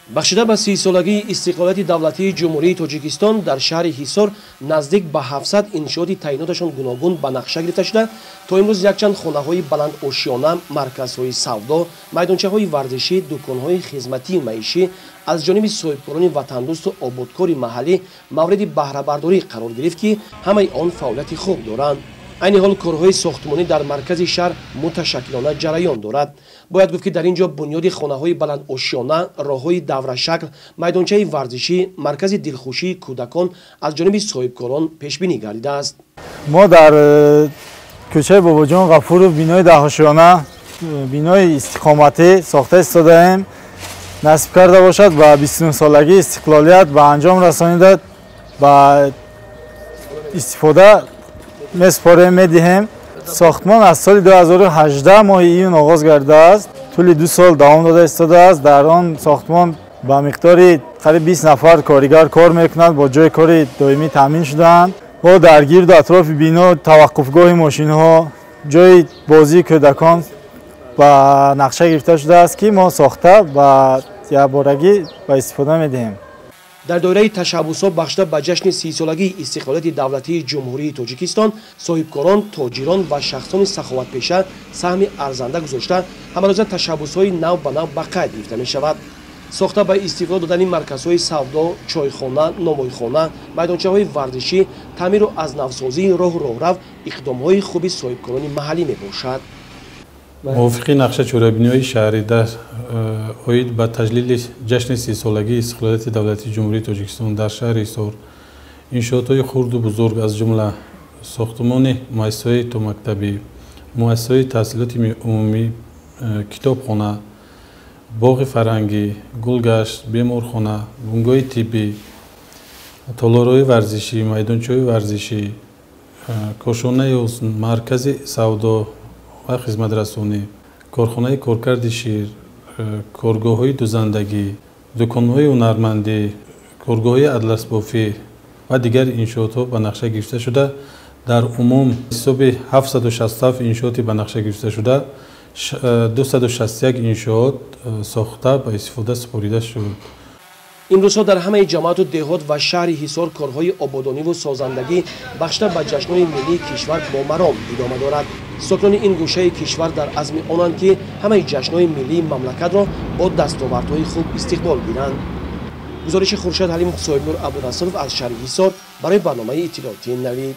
Бахшида ба 30-солагии истиқлолияти давлатии Ҷумҳурии Тоҷикистон дар шаҳри Ҳисор наздик ба 700 иншооти таъиноташон гуногун ба нақша гирифта шуда, то имрӯз якчанд хонаҳои баландошёна, марказҳои савдо, майдончаҳои варзишӣ, дуконҳои хизматии маишӣ аз ҷониби соҳибкорони ватандӯсту ободкори маҳаллӣ мавриди баҳрабардорӣ қарор гирифт, ки ҳамаи он фаъолияти хуб доранд. Айни ҳол корҳои сохтмонӣ дар маркази шаҳр муташаккилона ҷараён дорад. Бояд гуфт, ки дар ин ҷо бунёди хонаҳои баландошёна, роҳҳои даврашакл, майдончаи варзишӣ, маркази дилхушии кӯдакон аз ҷониби соҳибкорон пешбинӣ гардидааст. Мо дар кӯчаи Бобоҷон Ғафуров бинои даҳошёна, бинои истиқоматӣ сохта истодаем. Насиб карда бошад, ба 29-солагии истиқлолият ба анҷом расонида, ба истифода месупорем, медиҳем. Сохтмон аз соли 2018 моҳи июн оғоз гардидааст, тӯли 2 сол давом дода истодааст. Дар он сохтмон ба миқдори қариб 20 нафар коригар кор мекунад, бо ҷои кори доимӣ таъмин шудаанд. Бо дар гирду атрофи бино таваққуфгоҳи мошинҳо, ҷои бозии кӯдакон ба нақша гирифта шудааст, ки мо сохта ба якборагӣ ба истифода медиҳем. Дар доираи ташаббусҳо бахшида ба ҷашни 30-солагии истиқлолияти давлатии Ҷумҳурии Тоҷикистон соҳибкорон, тоҷирон ва шахсони саховатпеша саҳми арзанда гузошта, ҳамарӯза ташаббусҳои нав ба нав ба қайд гирифта мешавад. Сохта ба истифода додани марказҳои савдо, чойхона, номойхона, майдончаҳои варзишӣ, таъмиру аз навсозии роҳу роҳрав иқдомҳои хуби соҳибкорони маҳаллӣ мебошад. Мувофиқи нақша чорабиниҳои шаҳрӣ дар оид ба таҷлили ҷашни 30-солагии истиқлолияти давлатии Ҷумҳурии Тоҷикистон дар шаҳри Ҳисор иншоотҳои хурду бузург, аз ҷумла сохтмони муассисаҳои томактабӣ, муассисаҳои таҳсилоти умумӣ, китобхона, боғи фарҳангӣ, гулгашт, беморхона, бунгоҳи тиббӣ, толорҳои варзишӣ, майдончаҳои варзишӣ, кошонаи ҳусн, маркази савдо ва хизматрасонӣ, корхонаи коркарди шир, коргоҳҳои дузандагӣ, дуконҳои ҳунармандӣ, коргоҳҳои атласбофӣ ва дигар иншоотҳо ба нақша гирифта шуда, дар умум ҳисоби 767 иншооти ба нақша гирифта шуда, 261 иншоот сохта ба истифода супорида шуд. Имрӯзҳо дар ҳамаи ҷамоату деҳот ва шаҳри Ҳисор корҳои ободониву созандагӣ бахшида ба ҷашнҳои миллии кишвар бо маром идома дорад. Сокинони ин гӯшаи кишвар дар азми онанд, ки ҳамаи ҷашнҳои миллии мамлакатро бо дастовардҳои хуб истиқбол гиранд. Гузориши Хуршед Ҳалимов, Соҳибнур Абдурасулов аз шаҳри Ҳисор барои барномаи иттилоотии Навид.